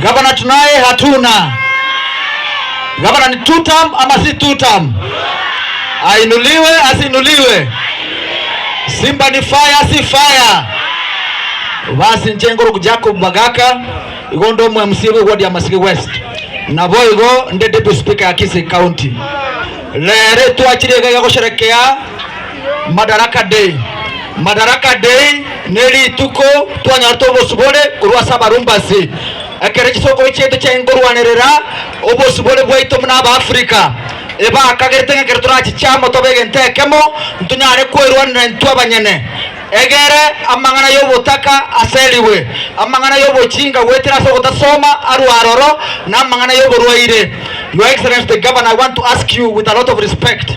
Gavana tunaye hatuna? Gavana ni two term ama si two term? Ainuliwe asiinuliwe? Simba ni fire si fire? Basi inche nkoroku Jacob Magaka, igo nde omo MCA bwe ward ya Masige West, naboigo nde deputy speaker ya Kisii County. Rero twachire iga iga gosherekea Madaraka Day. Madaraka Day nerituko twanyorete obosibore korwa ase abarumbasi. Ekero chisokoro chiaito chiaye nkorwanerera obosibore bwaito buna Abaafrika, ebakagerete ng'a ekero torachiche amo tobe egento ekemo, ntonyare kwerwanera intwe abanyene. Egere amang'ana y'obotaka aserigwe, amang'ana y'obochinga goetera ase ogotasoma arwe aroro, na amang'ana y'oborwaire. Your Excellency the Governor, I want to ask you with a lot of respect,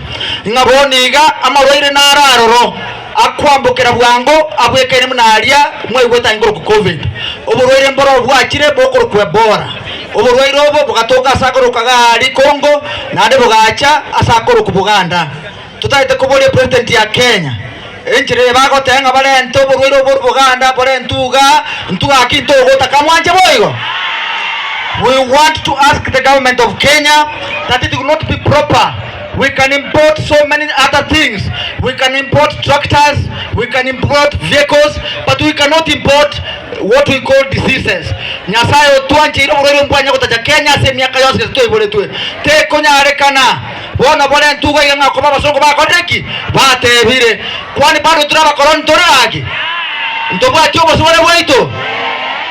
ng'a bono iga amarwaire naro aroro akwambokera bwango abwekaine buna aria mwaigwete aye nkorokwa Covid. Oborwaire mboro bwachire bokorokwa Ebola. Oborwaire obo bogatoka ase akorokwa gaaria Congo, naende bogacha ase akorokwa Buganda. Totagete koboria President ya Kenya, enchera eye bagoteba ng'a barente oborwaire obo Buganda borentwe igaa, intwe gaki ntogotaka mwanche boigo? We want to ask the government of Kenya that it will not be proper we can import so many other things, we can import tractors, we can import vehicles, but we cannot import what we call diseases. Nyasaye otwancheire oborwaire mbwanya gotacha Kenya ase emiaka yonsi gose twaiboretwe. Tekonyarekana. Bono borentwe iga iga ng'a koba abasongo bakorire ki? Batebire, Kwani bado tore abakoroni tore gaki? Ntobwati obosibore bwaito?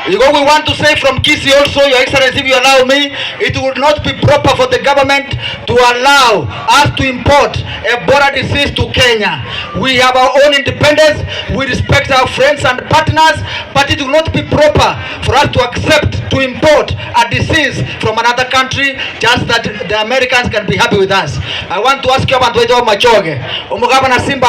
Igo we want to say from Kisii also, Your Excellency, if you allow me, it would not be proper for the government to allow us to import Ebola disease to Kenya. We have our own independence, we respect our friends and partners, but it will not be proper for us to accept to import a disease from another country just that the Americans can be happy with us. I want to ask you abantu baito b'Amachoge, omogabana Simba.